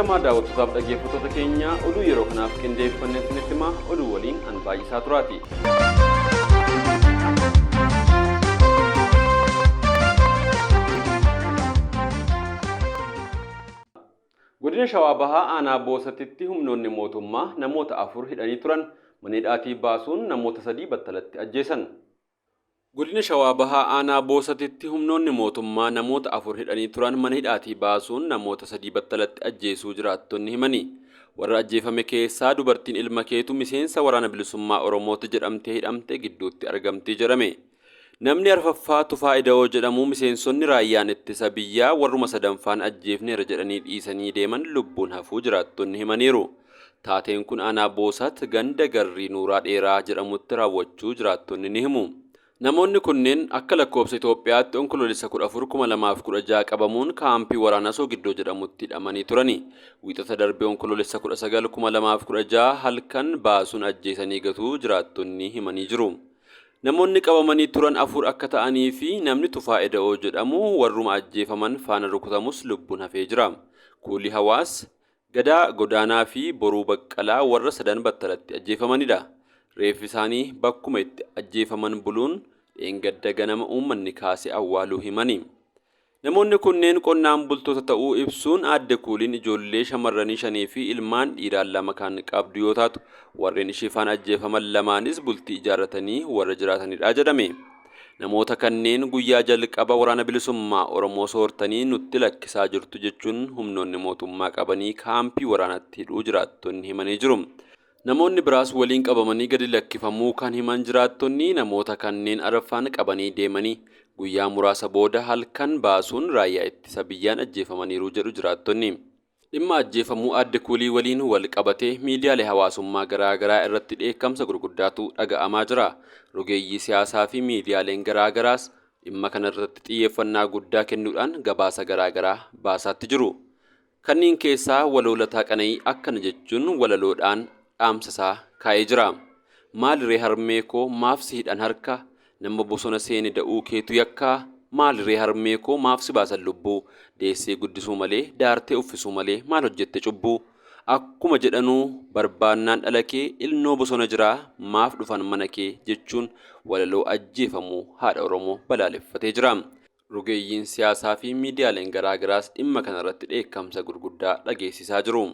Ashamaa daawwattootaaf dhaggeeffattoota keenya oduu yeroo kanaaf qindeeffanne isinitti himaa oduu waliin an baay'isaa turaati. Godina Shawaa Bahaa aanaa Boosatitti humnoonni mootummaa namoota 4 hidhanii turan mana hidhaatii baasuun namoota 3 battalatti ajjeesan. Godina Shawaa Bahaa aanaa Boosatitti humnoonni mootummaa namoota 4 hidhanii turan mana hidhaatii baasuun namoota 3 battalatti ajjeesuu jiraattonni himani. Warra ajjeefame keessaa dubartiin ilma keetu miseensa Waraana Bilisummaa Oromooti jedhamtee hidhamte gidduutti argamti jedhame. Namni arfaffaa Tufaa Ida'oo jedhamu miseensonni Raayyaan Ittisa Biyyaa warruma sadanfaan ajjeefneera jedhanii dhiisanii deeman lubbuun hafuu jiraattonni himaniiru. Taateen kun aanaa Boosat ganda Garrii Nuuraa Dheeraa jedhamutti raawwachuu jiraattonni ni himu. Namoonni kunneen akka lakkoofsa Itoophiyaatti Onkoloolessa 14, 2016 qabamuun kaampii waraanaa Soogiddoo jedhamutti hidhamanii turani. Wiixata darbe Onkoloolessa 19, 2016 halkan baasuun ajjeesanii gatuu jiraattonni himanii jiru. Namoonni qabamanii turan 4 akka ta'anii fi namni Tufaa Eda'oo jedhamu warruma ajjeefaman faana rukutamus lubbuun hafee jira. Kuulii Hawaas, Gadaa Godaanaa fi Boruu Baqqalaa warra sadan battalatti ajjeefamanidha. Reeffi isaanii bakkuma itti ajjeefaman buluun dheengadda ganama uummanni kaasee awwaaluu himani. Namoonni kunneen qonnaan bultoota ta'uu ibsuun Aadde Kuuliin ijoollee shamarranii shanii fi ilmaan dhiiraa 2 kan qabdu yoo taatu, warreen ishee faana ajjeefaman lamaanis bultii ijaarratanii warra jiraatanidha jedhame. Namoota kanneen guyyaa jalqaba Waraana Bilisummaa Oromoo soortanii nutti lakkisaa jirtu jechuun humnoonni mootummaa qabanii kaampii waraanaatti hidhuu jiraattonni himanii jiru. Namoonni biraas waliin qabamanii gadi lakkifamuu kan himan jiraattonni, namoota kanneen arfan qabanii deemanii guyyaa muraasa booda halkan baasuun raayyaa ittisa biyyaan ajjeefamaniiru jedhu jiraattonni. Dhimma ajjeefamuu Aadde Kuulii waliin wal qabatee miidiyaalee hawaasummaa garaa garaa irratti dheekkamsa gurguddaatu dhaga'amaa jira. Rogeeyyii siyaasaa fi miidiyaaleen garaa garaas dhimma kana irratti xiyyeeffannaa guddaa kennuudhaan gabaasa garaa garaa baasaatti jiru. Kanniin keessaa Waloo Lataa Qana'ii akkana jechuun walaloodhaan dhaamsa isaa kaa'ee jira. Maali ree harmee koo maaf si hidhan harka Nama bosona seene da'uu keetu yakkaa Maali ree harmee koo maaf si baasan lubbuu Deessee guddisuu malee daartee uffisuu malee maal hojjette cubbuu Akkuma jedhanuu barbaannaan dhala kee Ilnoo bosona jiraa maaf dhufan mana kee jechuun walaloo ajjeefamuu haadha Oromoo balaaleffatee jira. Rogeeyyiin siyaasaa fi miidiyaaleen garaa garaas dhimma kana irratti dheekkamsa gurguddaa dhageessisaa jiru.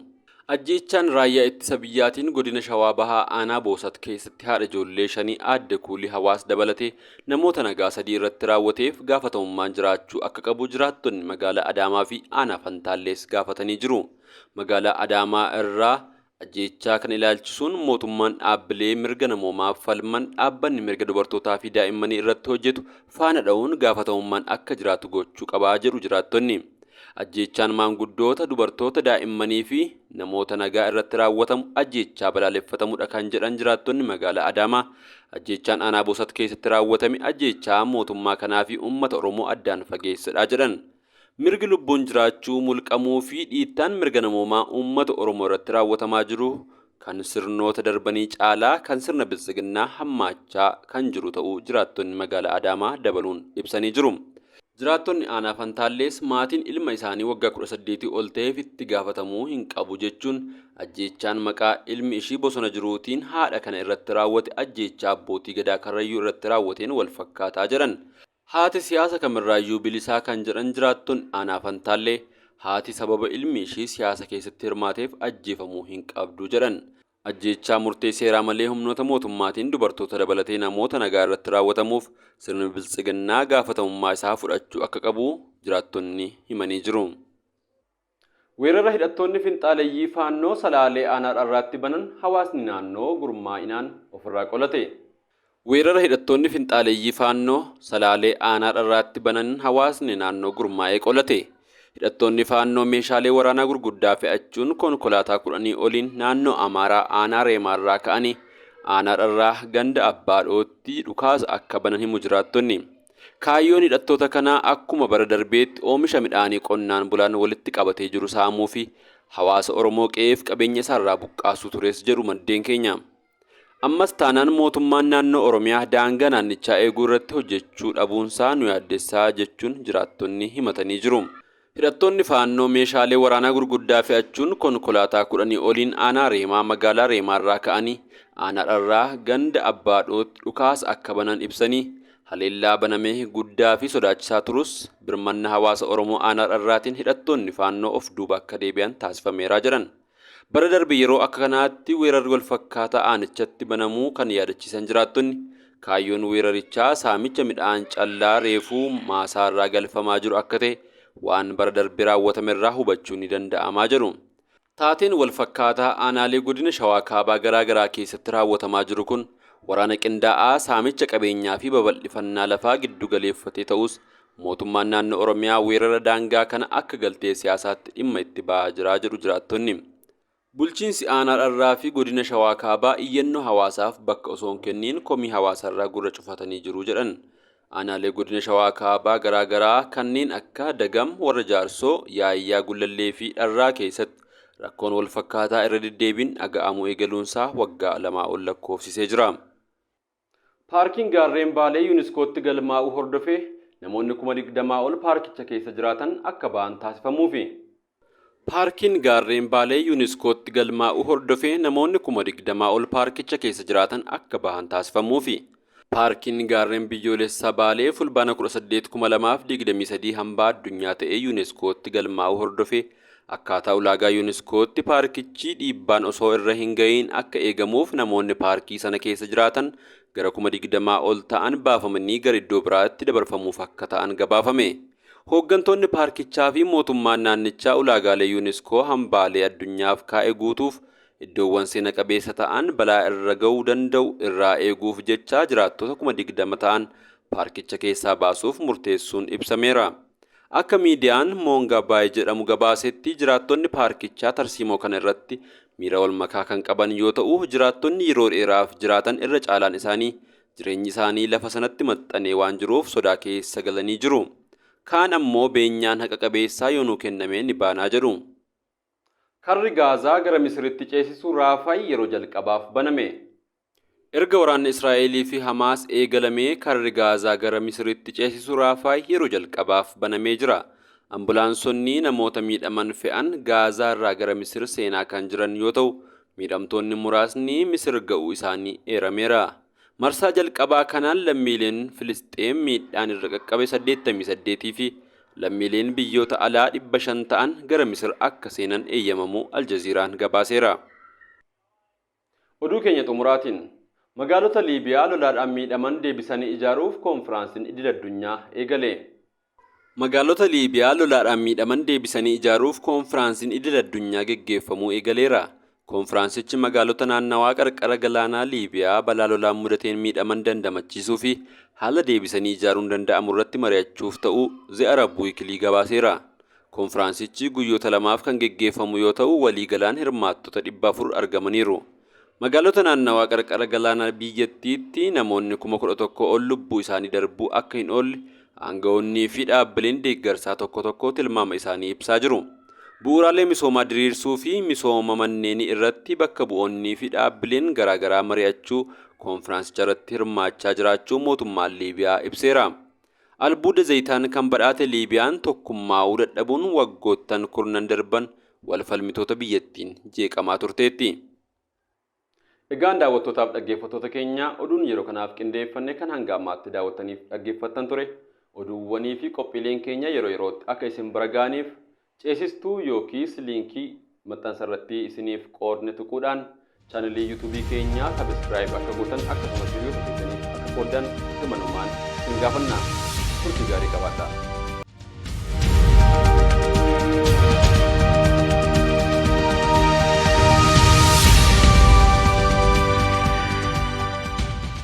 Ajjeechaan Raayyaa Ittisa Biyyaatiin Godina Shawaa Bahaa Aanaa Boosat keessatti haadha ijoollee shanii Aadde Kuulii Hawaas dabalatee namoota nagaa 3 irratti raawwateef gaafatamummaan jiraachuu akka qabu jiraattonni magaalaa Adaamaa fi Aanaa Fantaallees gaafatanii jiru. Magaalaa Adaamaa irraa Ajjeechaa kana ilaalchisuun mootummaan dhaabbilee mirga namoomaaf falman, dhaabbanni mirga dubartootaa fi daa'immanii irratti hojjetu faana dha'uun gaafatamummaan akka jiraatu gochuu qaba jedhu jiraattonni. Ajjeechaan maanguddoota, dubartoota, daa'immanii fi namoota nagaa irratti raawwatamu ajjeechaa balaaleffatamudha kan jedhan jiraattonni magaalaa Adaamaa, ajjeechaan aanaa Boosat keessatti raawwatame ajjeechaa mootummaa kanaa fi uummata Oromoo addaan fageessedha jedhan. Mirgi lubbuun jiraachuu mulqamuu fi dhiittaan mirga namoomaa uummata Oromoo irratti raawwatamaa jiru kan sirnoota darbanii caalaa kan sirna Biltsiginnaa hammaachaa kan jiru ta'uu jiraattonni magaalaa Adaamaa dabaluun ibsanii jiru. Jiraattonni aanaa Fantaallees maatiin ilma isaanii waggaa 18 ol ta'eef itti gaafatamuu hin qabu jechuun ajjeechaan maqaa ilmi ishii bosona jiruutiin haadha kana irratti raawwate ajjeechaa abbootii Gadaa Karrayyuu irratti raawwateen wal fakkaataa jedhan. Haati siyaasa kamirraayyuu bilisaa kan jedhan jiraattonni aanaa Fantaallee, haati sababa ilmi ishii siyaasa keessatti hirmaateef ajjeefamuu hin qabdu jedhan. Ajjeechaa murtee seeraa malee humnoota mootummaatiin dubartoota dabalatee namoota nagaa irratti raawwatamuuf sirni Biltsiginnaa gaafatamummaa isaa fudhachuu akka qabu jiraattonni himanii jiru. Weerara hidhattoonni finxaaleyyii Faannoo Salaalee Aanaa Dharraatti banan hawaasni naannoo gurmaa'inaan ofirraa qolate. Weerara hidhattoonni finxaaleyyii Faannoo Salaalee Aanaa Dharraatti banan hawaasni naannoo gurmaa'ee qolate. Hidhattoonni Faannoo meeshaalee waraanaa gurguddaa fe'achuun konkolaataa kudhanii oliin naannoo Amaaraa Aanaa Reemaarraa ka'anii Aanaa Dharraa ganda Abbaadhootti dhukaasa akka banan himu jiraattonni. Kaayyoon hidhattoota kanaa akkuma bara darbeetti oomisha midhaanii qonnaan bulaan walitti qabatee jiru saamuu fi hawaasa Oromoo qe'eef qabeenya isaarraa buqqaasuu tures jedhu maddeen keenya. Ammas taanaan mootummaan naannoo Oromiyaa daangaa naannichaa eeguu irratti hojjechuu dhabuunsaa nu yaaddessaa jechuun jiraattonni himatanii jiru. Hidhattoonni Faannoo meeshaalee waraanaa gurguddaa fe'achuun konkolaataa 10 oliin aanaa Reemaa magaalaa Reemaarraa ka'anii aanaa Dharraa ganda Abbaadhootti dhukaasa akka banan ibsanii, haleellaa baname guddaa fi sodaachisaa turus birmanna hawaasa Oromoo aanaa Dharraatiin hidhattoonni Faannoo of duuba akka deebi'an taasifameera jedhan. Bara darbe yeroo akka kanaatti weerarri walfakkaataa aanichatti banamuu kan yaadachiisan jiraattonni, kaayyoon weerarichaa saamicha midhaan callaa reefuu maasaarraa galfamaa jiru akka ta'e waan bara darbe raawwatamerraa hubachuun ni danda'amaa jedhu. Taateen walfakkaataa aanaalee godina Shawaa Kaabaa garaa garaa keessatti raawwatamaa jiru kun waraana qindaa'aa saamicha qabeenyaa fi babal'ifannaa lafaa giddu galeeffatee ta'us, mootummaan naannoo Oromiyaa weerara daangaa kana akka galtee siyaasaatti dhimma itti ba'aa jira jedhu jiraattonni. Bulchiinsi aanaa Dharraa fi godina Shawaa Kaabaa iyyannoo hawaasaaf bakka osoo hin kenniin komii hawaasarraa gurra cufatanii jiru jedhan. Aanaalee godina Shawaa Kaabaa garaa garaa kanneen akka Dagam, Warra Jaarsoo, Yaayyaa Gullallee fi Dharraa keessatti rakkoon walfakkaataa irra deddeebiin dhaga'amuu eegaluunsaa waggaa 2 ol lakkoofsisee jira. Paarkiin gaarreen Baalee Yuuniskootti galmaa'uu hordofee namoonni 20,000 ol paarkicha keessa jiraatan akka ba'an taasifamuufi. Paarkiin gaarreen Baalee Yuuniskootti galmaa'uu hordofee namoonni 20,000 ol paarkicha keessa jiraatan akka bahan taasifamuufi. Paarkiin gaarreen biyyoolessaa Baalee Fulbaana 18, 2023 hambaa addunyaa ta'ee Yuuniskootti galmaa'uu hordofee, akkaataa ulaagaa Yuuniskootti paarkichi dhiibbaan osoo irra hin ga'iin akka eegamuuf namoonni paarkii sana keessa jiraatan gara 20,000 ol ta'an baafamanii gara iddoo biraatti dabarfamuuf akka ta'an gabaafame. Hooggantoonni paarkichaa fi mootummaan naannichaa ulaagaalee Yuuniskoo hambaalee addunyaaf kaa'e guutuuf iddoowwan seena qabeessa ta'an balaa irra ga'uu danda'u irraa eeguuf jecha jiraattota 20,000 ta'an paarkicha keessaa baasuuf murteessuun ibsameera. Akka miidiyaan Moongaa jedhamu gabaasetti, jiraattonni paarkichaa tarsiimoo kana irratti miira wal makaa kan qaban yoo ta'u, jiraattonni yeroo dheeraaf jiraatan irra caalaan isaanii jireenyi isaanii lafa sanatti maxxanee waan jiruuf sodaa keessa galanii jiru. Kaan ammoo beenyaan haqa qabeessaa yoo nuu kenname ni baanaa jedhu. Karri Gaazaa gara Misiritti ceesisu Raafay yeroo jalqabaaf baname. Erga waraanni Israa'elii fi Hamaas eegalamee karri Gaazaa gara Misiritti ceesisu Raafaay yeroo jalqabaaf banamee jira. Ambulaansonni namoota miidhaman fe'an Gaazaa irraa gara Misir seenaa kan jiran yoo ta'u, miidhamtoonni muraasni Misir ga'uu isaanii eerameera. Marsaa jalqabaa kanaan lammiileen Filisxeem miidhaan irra qaqqabe 88 fi lammiileen biyyoota alaa 500 ta'an gara Misir akka seenan eeyyamamuu Aljaziiraan gabaaseera. Oduu keenya xumuraatiin, magaalota Liibiyaa lolaadhaan miidhaman deebisanii ijaaruuf koonfiraansiin idil addunyaa eegale. Magaalota Liibiyaa lolaadhaan miidhaman deebisanii ijaaruuf koonfiraansiin idil addunyaa geggeeffamuu eegaleera. Koonfiraansichi magaalota naannawaa qarqara galaanaa Liibiyaa balaa lolaan mudateen miidhaman dandamachiisuu fi haala deebisanii ijaaruun danda'amu irratti mari'achuuf ta'uu The Arab Weekly gabaaseera. Koonfiraansichi guyyoota 2f kan geggeeffamu yoo ta'u, waliigalaan hirmaattota 400 argamaniiru. Magaalota naannawaa qarqara galaanaa biyyattiitti namoonni 11,000 ol lubbuu isaanii darbuu akka hin oolle aanga'oonnii fi dhaabbileen deeggarsaa tokko tokko tilmaama isaanii ibsaa jiru. Bu'uuraalee misoomaa diriirsuu fi misooma manneenii irratti bakka bu'oonnii fi dhaabbileen garaagaraa mari'achuu koonfiraansicha irratti hirmaachaa jiraachuu mootummaan Liibiyaa ibseera. Albuuda zayitaan kan badhaate Liibiyaan tokkummaa'uu dadhabuun waggoottan kurnan darban wal falmitoota biyyattiin jeeqamaa turteetti. Egaan daawwattootaaf dhaggeeffattoota keenya, oduun yeroo kanaaf qindeeffanne kan hanga ammaatti daawwattaniif dhaggeeffattan ture. Oduuwwanii fi qophiileen keenya yeroo yerootti akka isin bira ga'aniif ceesistuu yookiis liinkii maxxansa irratti isiniif qoodne tuquudhaan chaanalii yuutuubii keenyaa subscribe akka gootan, akkasumas hiriyoota keessaniif akka qooddan gamanumaan isin gaafanna. Turtii gaarii qabaadhaa.